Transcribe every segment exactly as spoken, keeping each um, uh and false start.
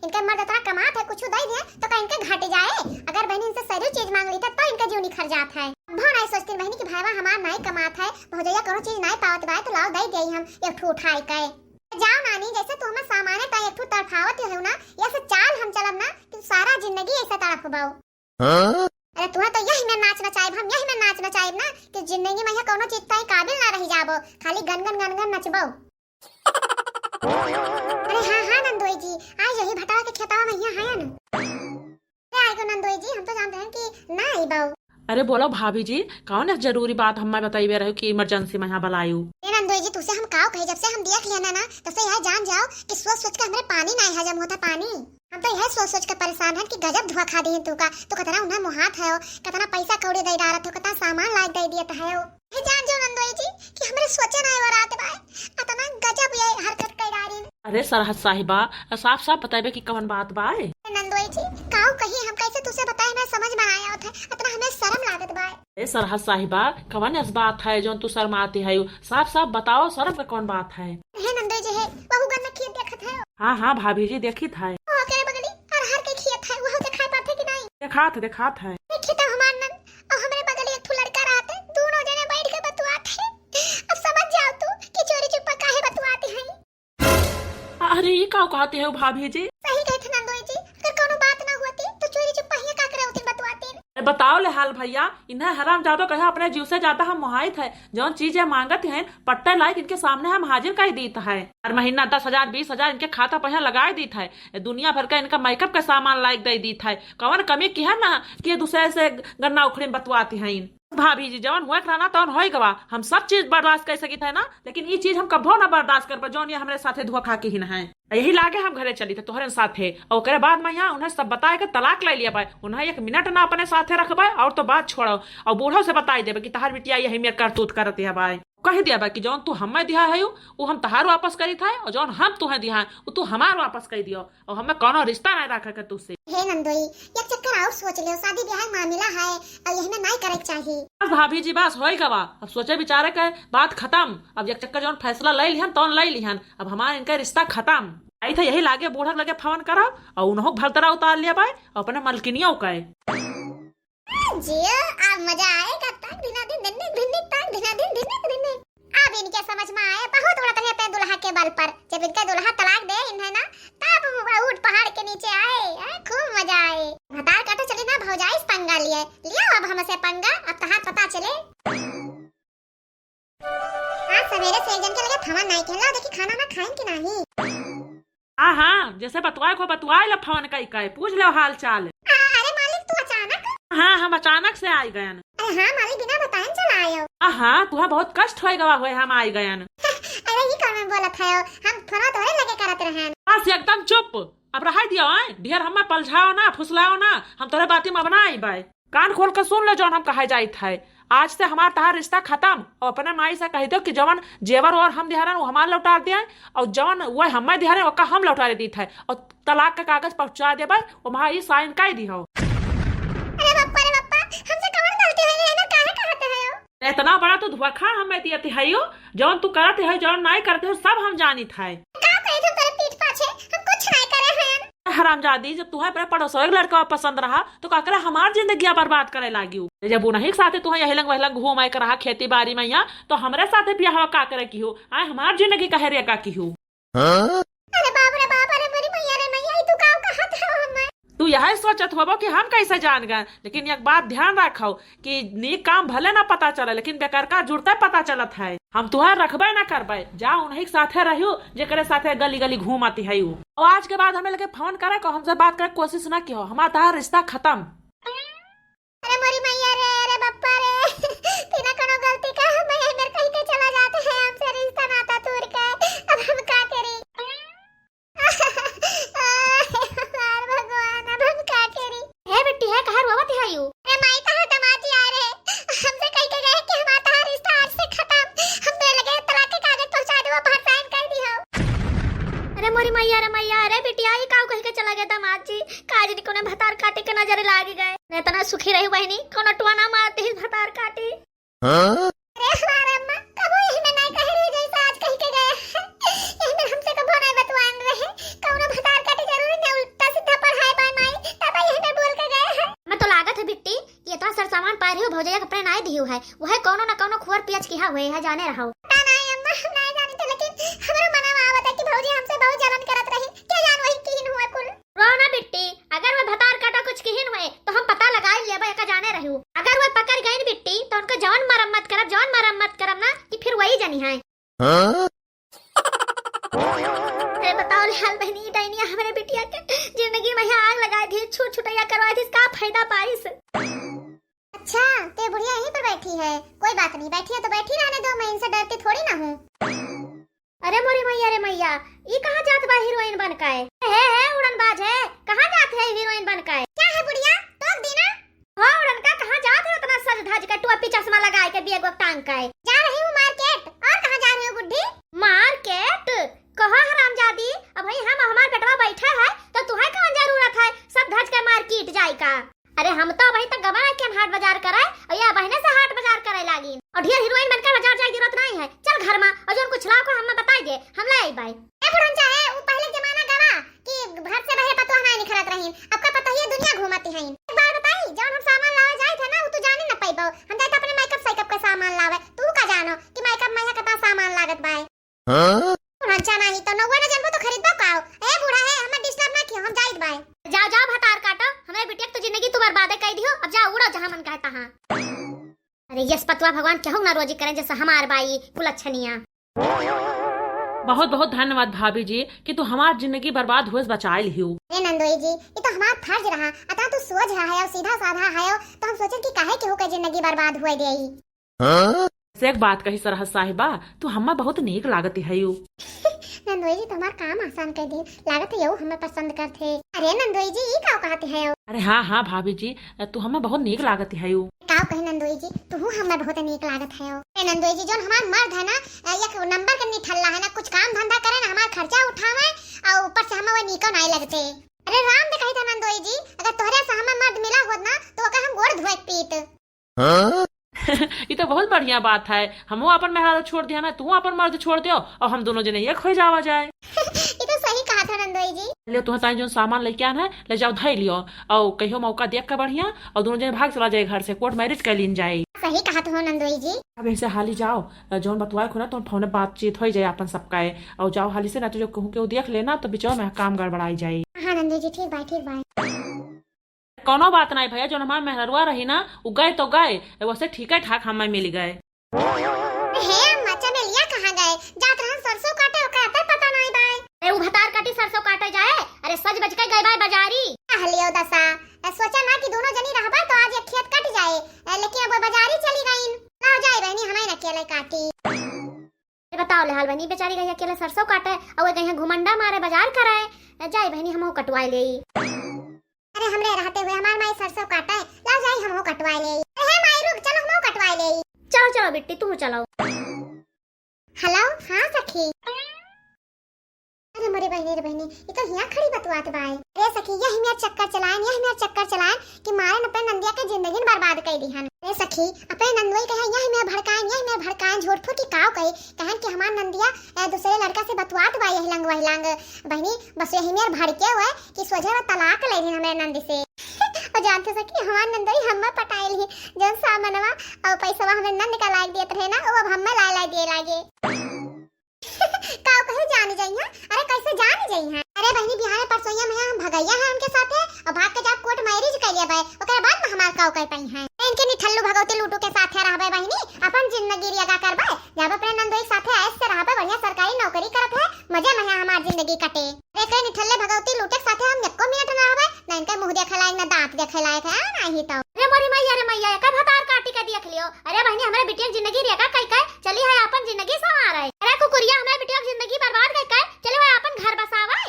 इनके मर्द इतना कमात है, कुछ दे दिए तो का इनके घट जाए? अगर बहनी इनसे सरी चीज मांग ली था तो इनका जीव निखर जात है। अब ना सोचती बहनी कि भाईवा हमार नाई कमात है, भौजैया कोनो चीज नाई पावत बाय तो लाओ दे दे हम एक ठू उठाई के। जाओ नानी, जैसे तू हमें सामाने पाए एक ठू तड़फावत हो ना, ऐसे चाल हम चलब ना कि सारा जिंदगी ऐसे तड़फबाओ। हाँ? अरे तुहा तो यही में नाच नचाइब हम, यही में नाच नचाइब ना कि जिंदगी में यह कोनो चीज ताई काबिल ना रह जाबो, खाली गन गन गन गन नचबो। अरे हाँ हाँ नंदोई जी, आज यही भटावा के खेतवा में यहाँ है ना। अरे आएगो नंदोई जी, हम तो जानते हैं कि ना आई बाऊ। अरे बोलो भाभी जी, कौन है जरूरी बात हमें बताइबे रहो कि इमरजेंसी में यहाँ बुलायू? ए नंदोई जी, तुसे हम काव कही, जब से हम देख लिया ना, ना, तब से यह जान जाओ कि सोच सोच के हमरे पानी ना हजम होता, पानी। हम तो यह सोच सोच के परेशान हैं कि गजब धोखा दिए तू का, तू कितना उन्हें मुहात है, कितना पैसा कौड़ी दे डालत हो, कितना सामान लाग दे दिए है। हे जान जो नंदोई जी कि हमरे सोचे ना वरात बाय, अतना गजब ये हरकत कर डारी। अरे सरहद साहिबा, साफ साफ बताइबे कि कवन बात बाय? नंदोई जी, काऊ कही हम कैसे तुसे बताए, हमें समझ में आया होता है, अतना हमें शर्म लागत बाय। ए सरहद साहिबा, कवन ऐस बात है जौन तू शर्माती है? साफ साफ बताओ, शर्म का कौन बात है? हे नंदोई जी, हे वहू गन्ना खेत देखत है। हाँ हाँ भाभी जी, देखित है। ओकरे बगली अरहर के खेत है, वहू देखाई पड़त है कि नहीं? देखात है, देखात है। देखित है हमार नन, और हमरे बगली एक ठो लड़का रहत है, दोनों जने बैठ के बतुआत है। अब समझ जाओ तू कि चोरी चुप्पा काहे बतुआते हैं। अरे, ये का कहते हो भाभी जी? सही कहत है नंदोई जी, अगर कोनो बात ना होती तो चोरी चुप्पा हियां का करे होती बतुआती। अरे बताओ ले हाल भैया, इन्हें हरामजादो कहे अपने जीव से ज्यादा हम मोहाइत है। जौन चीज ये मांगत हैं पट्टे लायक इनके सामने हम हाजिर कर दीत है। हर महीना दस हजार बीस हजार इनके खाता पर यहाँ लगाए दीत है। ये दुनिया भर का इनका मेकअप का सामान लायक दे दीत है। कवन कमी की है ना कि ये दूसरे से गन्ना उखड़ी में बतुआती हैं। भाभी जी, जवन हुए के रहना तवन होई गवा। हम सब चीज बर्दाश्त कर सकित है ना, लेकिन ई चीज हम कभो ना बर्दाश्त करबे जौन ये हमरे साथे धोखा किहिन है। यही लागे हम घरे चली थे तोहरे साथे, और ओकरे बाद में यहाँ उन्हें सब बताए के तलाक ले लिया बाय। उन्हें एक मिनट ना अपने साथे रखबे और तो बात छोड़ो, और बूढ़ो से बताई देबे कि तहार बिटिया यही मेर करतूत करत है बाय। कह दिया बाय कि जौन तू हमें दिया है वो हम तहार वापस करी था, और जौन हम तुहें दिया है वो तू हमार वापस कर दियो। और हमें कौनो रिश्ता नहीं रखे के तुझसे। हे नंदोई, एक चक्कर और सोच लियो, शादी ब्याह के मामला है और यही में नहीं करे के चाहिए। बस भाभी जी, बस होई गवा, अब सोचे विचारे के बात खत्म। अब एक चक्कर जौन फैसला ले लिहन तौन ले लिहन, अब हमार इनका रिश्ता खत्म। आई था यही लागे बूढ़क लगे फोन करब और उन्हों भरतरा उतार लिया बाय और अपने मलकिनियों का। जियो, अब मजा आएगा। ताक धिना दिन धिन्निक धिन्निक, ताक धिना दिन धिन्निक धिन्निक। अब इनके समझ में आए, बहुत उड़त रहे अपने दुल्हा के बल पर। जब इनका दुल्हा तलाक दे इन्हें ना, तब वो ऊंट पहाड़ के नीचे आए, आए, खूब मजा आए। भतार काटे चली ना भौजाई से पंगा लिए, लिया अब हमसे पंगा, अब तहार पता चले। आज सवेरे से एक जन के लगे फोन नाई खेला, देखी खाना ना खाइन कि नाही। हाँ, हाँ, जैसे बतवाए को बतवाए ला फोन कई कई, पूछ लो हाल चाल। आ, अरे मालिक, तू अचानक? हाँ, हम अचानक से आई गयन। अरे हाँ मालिक, बिना बताइन चला आयो। हाँ, हाँ, तुहा बहुत कष्ट होए गवा होए हम आई गयन। अरे ये कौन में बोलत है? हम फोन तोहरे लगे करत रहन। बस एकदम चुप, अब रहाई दियो, आए? ढेर हमें पलझाओ ना, फुसलाओ ना, हम तोहरे बाती में अब ना आई बाय। कान खोल के सुन ले जौन हम कहे जाइत है, आज से हमार तहार रिश्ता खत्म। और अपने माई से कह दो कि जवन जेवर ओवर हम दिहारन वो हमार लौटा दिया, और जवन वो हमें दिहारन ओका हम लौटा दीत है, और तलाक का कागज पहुंचा देबे, ओमा ई साइन कर दिहो। अरे बप्पा रे बप्पा, हमसे कवन गलती है ना, काहे कहते हैं हो? इतना बड़ा तू धोखा हमें दियत है यो, जौन तू करत है, जौन नाई करत है, सब हम जानित है। का कही हम तेरे पीठ पाछे, हम कुछ नहीं करे हैं। हरामजादी, जब तुहे अपने पड़ोसवा के लड़का पसंद रहा, तो काकरा हमार जिंदगिया बर्बाद करे लागियो। जब उन्हीं के साथे तुहे यही लंग वही लंग घूम आए के रहा खेती बाड़ी में यहाँ, तो हमरे साथे बियाह का करे की हो? आए हमार जिंदगी कहे रे का की हो? हाँ? अरे बाप रे बाप, अरे मोरी मैया रे मैया, ई तू का कहत हो हमें? तू यही सोचत होबो कि हम कैसे जान गए, लेकिन एक बात ध्यान रखो, कि नीक काम भले ना पता चले, लेकिन बेकार का जुड़ते पता चलत है। हम तुहे रखबे ना करबे, जा उन्हीं के साथे रहियो, जेकरे साथे गली गली घूमती है उ। और आज के बाद हमें लगे फोन करे को, हमसे बात करे कोशिश ना किहो, हमारा तहार रिश्ता खत्म। अरे मोरी मैया रे, अरे बप्पा रे, बिना कोनो गलती का हम मेरे कहीं के चला जाते हैं, हमसे रिश्ता नाता तोड़ के, अब हम का करी? यार भगवान, अब हम का करी? हे बिट्टी, हे कहाँ रोवत है यू? अरे माई, तहार दामाद जी आ रहे, हमसे कह के गए कि हमार तहार रिश्ता आज से खत्म, हम तोरे लगे तलाक के कागज पहुँचा देबो, बाहर साइन कर दिहो। अरे मोरी मैया रे मैया, अरे बिटिया, ये काऊ कह के चला गया दामाद जी? काज नहीं कोनो भतार काटे के नजर लाग गए। नहीं इतना सुखी रही बहनी, कोनो टुआ ना मारती ही भतार काटी। हाँ? अरे हमार अम्मा, कबो यही में नहीं कहे रहे जैसे आज कह के गए हैं। यही में हमसे कबो नहीं बतवान रहे। कौनो भतार काटे जरूरी नहीं, उल्टा यू है, वह कौनो न कौनो खुअर पियच किहा हुए है, जाने रहो। पता नहीं अम्मा, हम नहीं जानी थे, लेकिन हमरो मनवा आवत है कि भौजी हमसे बहुत जलन करत रही। क्या जान वही किहिन हुए कुल। रो ना बिट्टी, अगर वह भतार काटा कुछ किहिन हुए तो हम पता लगा लेबे, एका जाने रहू। अगर वह पकड़ गईन बिट्टी तो उनका जवन मरम्मत करब, जवन मरम्मत करब ना कि फिर वही जनी है। हाँ? अरे बताओ लाल बहनी, डाइनिया हमरे बिटिया के जिंदगी में यहाँ आग लगा दी, छूट छुटैया करवा दी, का फायदा पाइस? अच्छा, ते बुढ़िया यहीं पर बैठी है, कोई बात नहीं, बैठी है तो बैठी रहने दो, मैं इनसे डरती थोड़ी ना हूँ। अरे मोरी मैया रे मैया, ई कहाँ जात बा हीरोइन बन के? हे, हे, उड़नबाज है, कहाँ जात है हीरोइन बन के? क्या है बुढ़िया, टोक दी ना? हो उड़नका, कहाँ जात है उतना सज धज के, टोपी चश्मा लगाए के, बैग वैग टांग के? जा रही हूँ मार्केट। और कहाँ जा रही हो बुढ़ी? मार्केट? कहो हरामजादी, अबहीं हम हमार बेटवा बैठा है तो तुहे कौन जरूरत है सज धज के मार्केट जाए का? अरे हम तो अबहीं तक गवा के हाट बाजार करे, और या बहिने से हाट बाजार करे लागी। और ढेर हीरोइन बनकर बाजार जाए जरूरत नहीं है, चल घर में, और जौन कुछ लाओ को हमें बताई दे, हम ले आई बाई। ए बुढ़न चाहे, उ पहले जमाना गवा कि घर से बहरे पतोह नहीं निकलत रहीन, अब का पतोहिए दुनिया घूमती हैं। एक बार बताई, जौन हम सामान लावे जाए थे ना, उ तू जाने न पैबो। हम जाए थे अपने मेकअप सेकअप का सामान लावे, तू का जानो कि मेकअप में यहाँ कितना सामान लागत बाय। हाँ? बुढ़न चाहे नहीं तो नौवा न जनबो तो खरीदबो का हो? ए बूढ़ा है, हमें डिस्टर्ब ना कियो, हम जाइत बाय। जाओ, जाओ भतार काटो, हमरे बिटिया की तो जिंदगी तू बर्बादे कर दियो, अब जाओ उड़ो जहाँ मन कहता हाँ। अरे यस पतवा भगवान केहू ना रोजी करें जैसे हमार बाई कुलच्छनिया। बहुत बहुत धन्यवाद भाभी जी कि तू हमार जिंदगी बर्बाद हुए से बचाए लिहू। अरे नंदोई जी, ये तो हमार फर्ज रहा, अतः तू सोझ रहा है और सीधा साधा है, तो हम सोचन कि काहे केहू के जिंदगी बर्बाद हुए देई। हाँ? से एक बात कही सरहद साहिबा, तू हम्मा बहुत नीक लागत हयू। नंदोई जी, तो हमार काम आसान कर दी, लागत है यहू हमें पसंद करते। अरे नंदोई जी, ई का कहते हैं? अरे हाँ, हाँ भाभी जी, तू हमें बहुत नीक लागत हयू। का कही नंदोई जी, तू हमें बहुत नीक लागत है। ए नंदोई जी, जौन हमार मर्द है ना, एक नंबर के निठल्ला है ना, कुछ काम धंधा करे ना, हमार खर्चा उठावे और ऊपर से हमें वो नीको नहीं लगते। अरे राम दे कही था नंदोई जी, अगर तोहरे से हमें मर्द मिला होत ना तो ओकर हम गोड़ धोए के पीत। हाँ? ई तो बहुत बढ़िया बात है, हमहू अपन मेहरारू छोड़ दिया ना, तू अपन मर्द छोड़ दियो और हम दोनों जने एक हो जावा जाए। ई तो सही कहा था नंदोई जी। ले तुहा ताई जौन सामान लेके आन है, ले जाओ धई लियो। और कहियो मौका देख के बढ़िया, और दोनों जने भाग चला जाए घर से, कोर्ट मैरिज कर लीन जाए। सही कहा तो हो नंदोई जी। अब ऐसे हाली जाओ, जौन बतवाए खुना तो फोन बातचीत हो जाए अपन सबका है। और जाओ हाली से, ना तो जो कहूँ के वो देख लेना तो बिचवा में काम गड़बड़ाई जाए। हाँ नंदोई जी, ठीक बाय, ठीक बाय। कौनो बात नहीं भैया, जौन हमार मेहररुआ रही ना, उ गए तो गए, वैसे ठीके ठाक हमें मिल गए। हे अम्मा, चमेलिया कहाँ गए? जात रहन सरसों काटे, ओकर अता पता नाई बाय। ए, उ भतार काटी सरसों काटे जाए? अरे सज बज के गए बाय बाजारी। कह लियो दसा, ए, सोचा ना कि दोनों जनी रहबा तो आज एक खेत कट जाए, ए, लेकिन अब बाजारी चली गईन। ना जाए बहनी, हमें न अकेले काटी। ए, बताओ ले हाल बहनी, बेचारी गई अकेले सरसों काटे, और गई है घुमंडा मारे बाजार कराए। ए, जाए बहनी, हमहू कटवाए लेई। अरे हमरे रहते हुए हमार माई सरसों काटे, लाओ जाई हमहू कटवाए लेई। अरे हे माई रुक, चलो हमहू कटवाए लेई। चलो, चलो बिट्टी, तू चलो। हेलो, हाँ सखी। अरे मोरे बहनी रे बहनी, ये तो हियाँ खड़ी बतवात बाय। अरे सखी, यही मेर चक्कर चलाएन, यही मेर चक्कर चलाएन कि मारे न अपने नंदिया के जिंदगी न बर्बाद कर दिहन। अरे सखी, अपने नंदोई कहे यही मेर भड़काएन, यही मेर भड़काएन, झूठ फूट की काव कही, कहन कि हमार नंदिया, ए, दूसरे लड़का से बतवात बा यही लंग वही लंग। बहनी, बस यही मेर भड़के हुए कि सोझे वो तलाक ले रही हमरे नंद से। और जानते सखी, हमार नंदोई हम्मा पटाइल ही, जौन सामनवा और पैसवा हमरे नंद का लाग दियत रहे ना, वो अब हम्मा ला ला दिए लागे। काव कहे जान जाई है? अरे कैसे जान जाई है? अरे बहनी, बिहाने परसोइया में हम भगैया है उनके साथे, और भाग के जाके कोर्ट मैरिज कर लिया बाय, ओकरे बाद में हमार काव कह पाई है। इनके निठल्लू भगवती लूटू के साथे रहबे बहनी, अपन जिंदगी रियगा करबे, जब अपने नंदोई के साथे ऐश से रहबे, बढ़िया सरकारी नौकरी करत है, मजे में है हमार जिंदगी कटे। अरे कहीं निठल्ले भगवती लूटे के साथे हम एको मिनट ना रहबे, ना इनके मुंह देखे लायक, ना दांत देखे लायक है, ना ही तो। अरे मोरी मैया रे मैया, एकर भतार काटी के देख लियो। अरे बहनी, हमरे बिटिया के जिंदगी रेगा कई कई, चली है अपन जिंदगी संवारे। अरे कुकुरिया, हमरे बिटिया के जिंदगी बर्बाद कई कई, चली है अपन घर बसावे।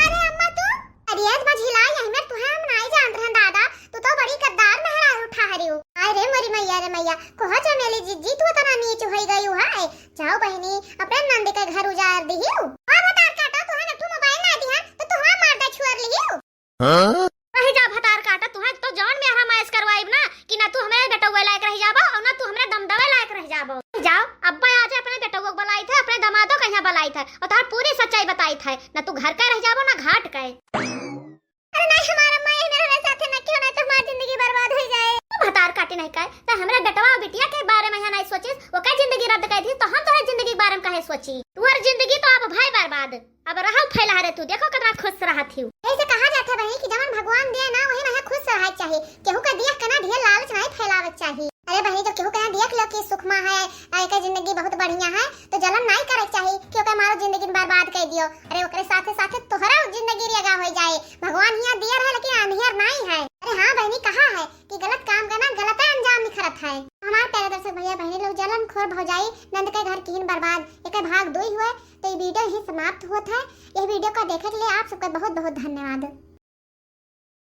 अरे अम्मा तू, अरे आज बझिलाई यही में तुहे हम नाई जानत रहन दादा, तू तो बड़ी गद्दार मेहरारू ठहरी हो। अरे मोरी मैया रे मैया, कोहा चमेली जिज्जी तू इतना नीच होई गई है। जाओ बहनी, अपने नंद के घर उजाड़ दिहियो। और भतार काटा, तुहे एक ठो मोबाइल ना दिहा, तो तुहे मार दे छुअर लिहियो। हाँ? रह जा भतार काटा, तुहे तो जौन मेहरा मायस करवाइब ना, कि ना तू हमरे बेटौवे लायक रह जाबो, और ना तू हमरे दमदवे लायक रह जाबो। जाओ, अब्बा आज अपने बेटौवे को बुलाई थे, अपने दमादो के यहाँ बुलाई थे, और तार पूरी सच्चाई बताई थे, ना तू घर का रह जाबो, ना घाट का। अरे नहीं, हमार अम्मा यही मेरे साथे ना क्यों, नहीं तो हमार जिंदगी बर्बाद हो जाए। भतार काटी नहीं कहे, त हमरा बेटवा और बिटिया के बारे में यहाँ नहीं सोचिस, ओकर जिंदगी रद्द कर दी, तो हम तोहरे जिंदगी के बारे में काहे सोची? तोहर जिंदगी तो अब भाई बर्बाद, अब रहउ फैला रे तू, देखो कितना खुश रहत हिउ। ऐसे कहा जात है बहिनी कि जवन भगवान दिए ना, वही में खुश रहे चाहिए, केहू का दिया के ना ढेर लालच नहीं फैलावे चाहिए। अरे बहिनी, जब केहू के ना देख लो कि सुखमा है, आ, एकर जिंदगी बहुत बढ़िया है, तो जलन नहीं करे चाहिए कि ओकर मारो जिंदगी में बर्बाद कर दियो। अरे ओकरे साथे साथे तोहरा जिंदगी रेगा हो जाए। भगवान हिया दियर है लेकिन अंधियर नहीं है। अरे हाँ बहिनी, कहा है कि गलत काम का ना गलत अंजाम निखरत है। हमार प्यारे दर्शक भैया बहिनी लोग, जलन खोर भौजाई नंद के घर किहिन बर्बाद, एकर भाग दुई हुए। तो ये वीडियो यही समाप्त होत है। यह वीडियो का देखे के लिए आप सबका बहुत बहुत धन्यवाद।